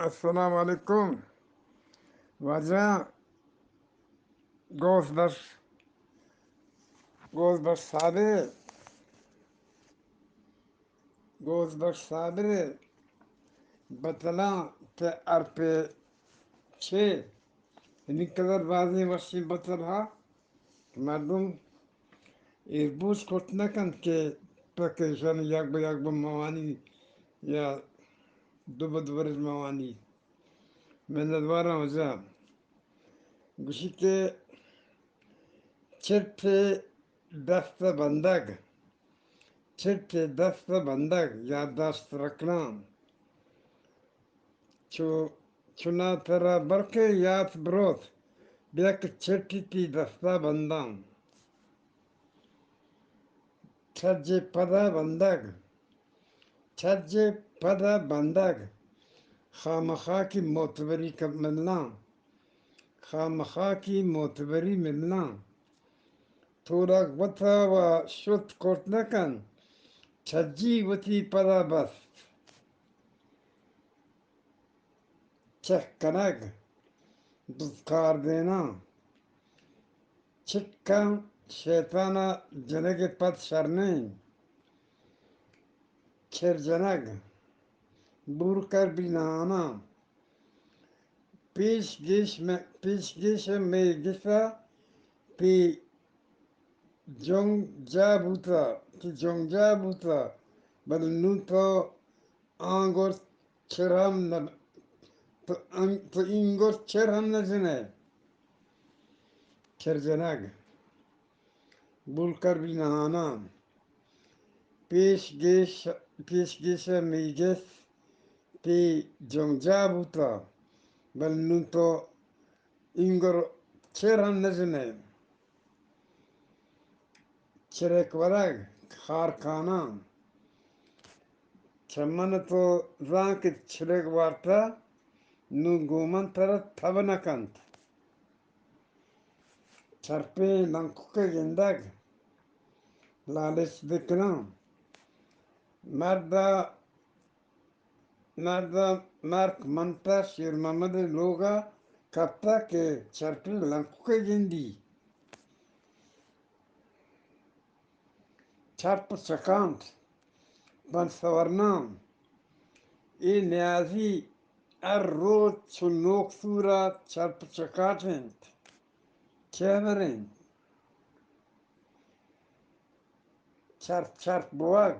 السلام علیکم۔ واجہ غوث بخش، غوث بخش صابر، غوث بخش صابر، بتلاں تے ارپے چے، ہمے قدر بازیں وشیں بتل ہا کہ مردم ایر بوش کت نہ کنت کہ پکیشن یک بہ یک بہ موانی یا دو بہ دو برج موانی۔ منتواراں واجہ۔ گوشی کہ چٹ دست بندگ، چٹ دست بندگ، یادداشت رکھنا۔ چو، چنا ترا بلکہ یات بروت، بیا کہ چٹی تی دستا بنداں۔ چجے پدا بندگ، چجے پدا بندگ، خامخا کی معتبری ک-، ملنا، خامخا کی معتبری ملنا۔ تورگ وتا و شت کرت نکن، چجی وتی پدا بست۔ چک کنگ، دزکار دیناں، چکاں شیطان ء جنگ ء پد شر نہ انت۔ چر جنگ، بورکر بی نہاناں، پیش گیش مئے، پیش گیش مئے گس ء پی جنگ جا بوتا، پی جنگ جا بوتا، بلے نوں تو آنگور چر ہم نہ، تو ان-، تو اینگور چر ہم نہ جنئے۔ چر جنگ، بولکر بی نہاناں، پیش گیش، پیش گیش میگس تی جنگجا بوتا، بل نوں تو اینگور چر ہم نہ جنئے۔ چرک ورگ، خارکاناں۔ چہ من تو زان کہ چرک وارتہ، نوں گوں من ترا تب نہ کنت۔ چرپیں لنکک ء گندگ، لالچ بکناں۔ مرد ء، مرد ء مرک منتہ شیر محمد ء لوگ ء کپتہ کہ چرپیں لنکک ء گندی۔ چرپ چکانت، بن سورنام، اے نیازی ہر روچ چو نوک سورا چرپ چکاٹ انت۔ چے بریں؟ چرپ چرپ بوگ،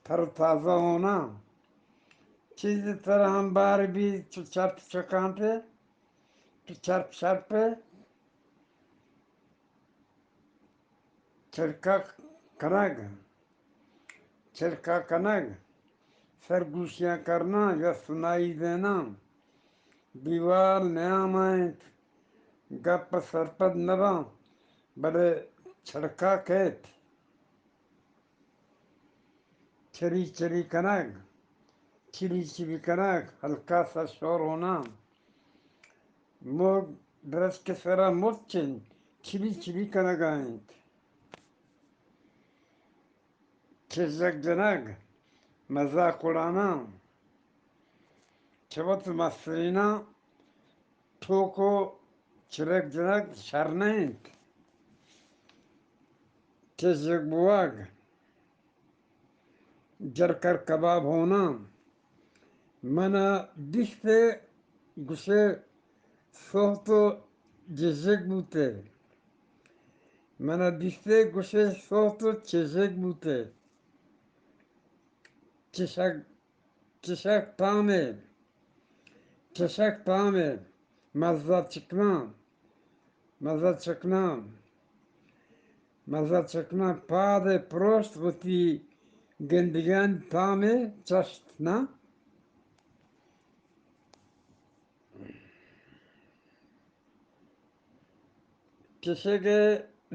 تر و تازہ ہونا۔ چیزے ترا ہمبار بی چو چرپ چکانتے، تو چرپ چرپے۔ چرکا کنگ، چرکا کنگ، سرگوشیاں کرنا یا سنائی دینا۔ دیوال نیام انت، گپ ء سرپد نہ باں، بلے چڑکا کیت۔ چری چری کنگ، چری چری کنگ، ہلکا سا شور ہونا۔ مرگ درچک ء سرا مرچ انت، چری چری کنگا انت۔ چزگ جنگ، مزاک اڑاناں، چہ وت مستریناں ٹوک و چرگ جنگ شر نہ انت۔ چزگ بوگ، جرکر کباب ہوناں۔ من ء دیست ء گوشے سوت و جژگ بوت ء۔ من ء دیست ء گوشے سوت و چژگ بوت ء۔ چشگ، چشگ تام ء، چشگ تام ء، مزہ چکناں۔ مزہ چکناں، مزہ چکناں پاد ء پروشت وتی گندگانی تام ء چشت نہ۔ چشگ ء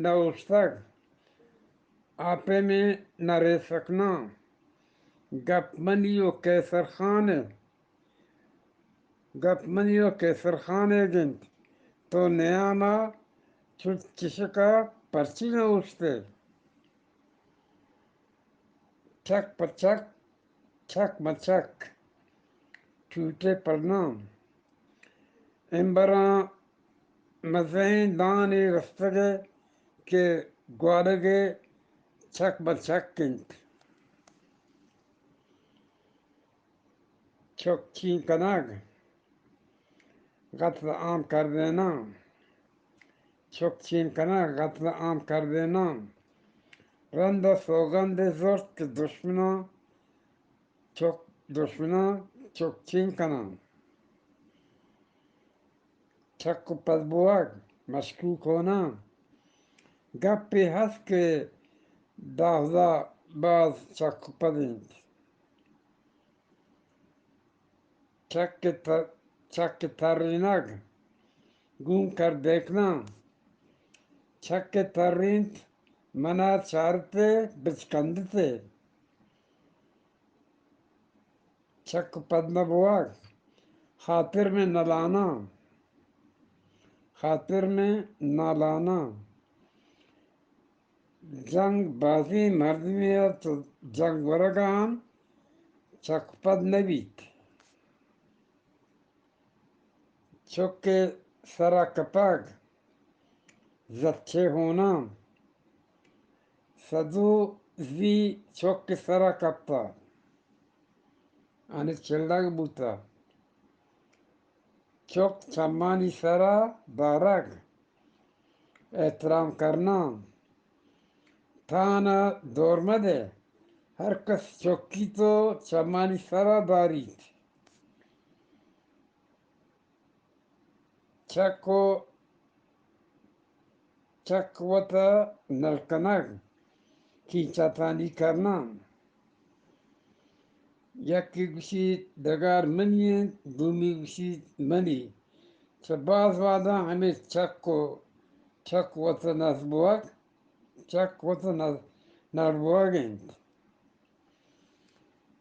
نہ اوشتگ، آپیمیں نہ ریسکناں، گپ منی و قیصر خان ء گپ منی و قیصر خان ء گند، تو نیاما چو چشکا پرچی نہ اوشتے؟ چک پہ چک، چک مہ چک۔ لوٹے پرنام۔ امبراں مزنیں دانے رستگ کہ گوالگ ءِ چک بر چک انت۔ چک چین کنگ، قتل عام کردیناں۔ چک چین کنگ، قتل عام کردیناں۔ رند ءَ سوگندے زرت کہ دشمناں چک، دشمناں چک چین کناں۔ چک ءُ پد بوگ مشکوک ہوناں۔ گپے ہست کہ داہزا باز چک ءُ پد انت۔ چک ءِ تر-، چک ءِ ترینگ گوں کر دیکناں۔ چک ءِ ترینت منا چارتے بچکندتے۔ چک ءُ پد نہ بوگ، خاطر میں نالاناں، خاطر میں نالاناں۔ جنگ بازیں مردمے ءَ چہ جنگ ورگ ءَ ہم چک ءُ پد نہ بیت۔ چک ءِ سر ءَ کپگ، زچے ہوناں۔ سدو زی چک ءِ سر ءَ کپتہ، آنی چلگ بوتہ۔ چک چمانی سر ءَ دارگ، احترام کرناں۔ تھان ءَ دور مدئے، ہر کس چکی تو چمانی سر ءَ داریت۔ چک ءُ، چک وت ءَ نل کنگ، کینچاتانی کرناں۔ یکے گوشیت ڈگار منی انت، دومی گوشیت منی۔ چہ باز وہداں ہمے چک ءُ، چک وت ءَ نز بوگ، چک وت ءَ نز-، نل بوگ انت۔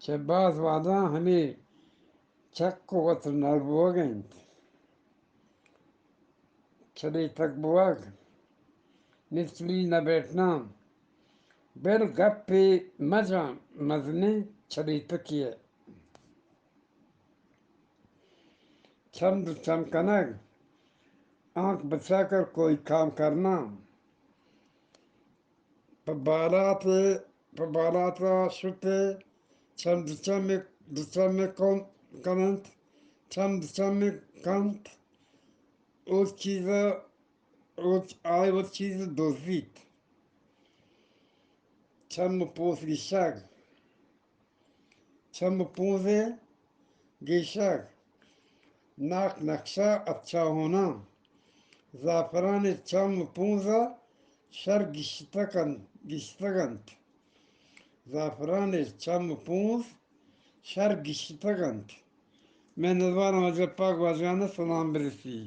چہ باز وہداں ہمے چک ءُ وت ءَ نل بوگ انت۔ چلیتک بوگ، نچلی نہ بیٹناں۔ بل گپے مجن مزنیں چلیتکے ءَ۔ چم دو چم کنگ، آنکھ بچا کر کوئی کام کرنا۔ پہ بالات ءَ، پہ بالات ءَ شت ءُ چم دو چم، دو چم کن-، کننت، چم دو چم کنت، او چیز ءَ، او چ-، آئی او چیز دزیت۔ چم ءُ پونز گیشگ۔ چم ءُ پونز ءِ گیشگ۔ ناک نقشہ اچھا ہونا۔ زعفران ءِ چم ءُ پونز ءَ شر گیشتگ انت، گیشتگ انت۔ زعفران ءِ چم ءُ پونز شر گیشتگ انت۔ منتوارم، واجہ پاک واجہان ءَ سلام برسی۔